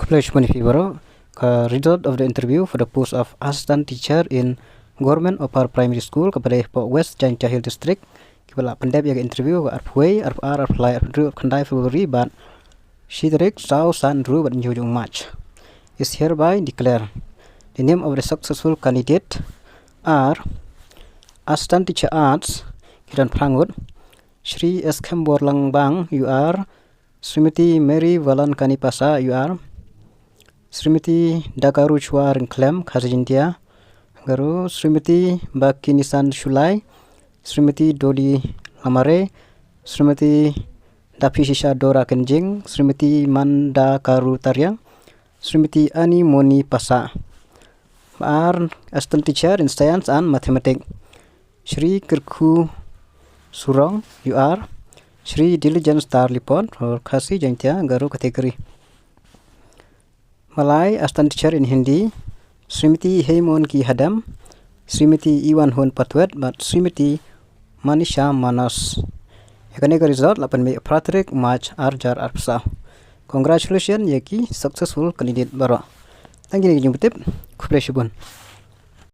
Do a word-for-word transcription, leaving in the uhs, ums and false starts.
Khublei shibun ïa phi baroh. Ka result of the interview for the post of assistant teacher in Government Upper Primary School kaba dei hapoh West Jaintia Hills District, kiba la pyndep ïa ka interview ka arphew wei, arphew ar, arphew lai, arphew hynriew, arphew khyndai February bad shi tarik saw san hynriew bad hynñiew jong March, is hereby declare. The name of the successful candidate are Assistant Teacher Arts, ki don phra ngut: Shri S Khembor Langbang, U R, Srimati Mary Valankani Passah, U R, Srimati Dakaruchwa Ryngkhlem, Khasi Jaintia, Garo, Srimati Bakinisan Shullai, Srimati Dolly Lamare, Srimati Daphishisha Dora Kynjing, Srimati Mandakaru Tariang, Srimati Ani Moni Passah. Ar, Assistant Teacher in Science and Mathematics, Shri Kyrkhu Surong, U R, Shri Diligence Star Lipot, for Khasi Jaintia Garo category. Malai, Assistant Teacher in Hindi, Srimati Heimon Ki Hadam, Srimati Iwan Hun Patwet bad Srimati Manisha Manas. Ïa kane ka result la pynmih phra tarik March ar hajar arphew saw. Congratulations ïa ki successful candidate baroh. Tang kine ki jingpyntip. Khublei shibun.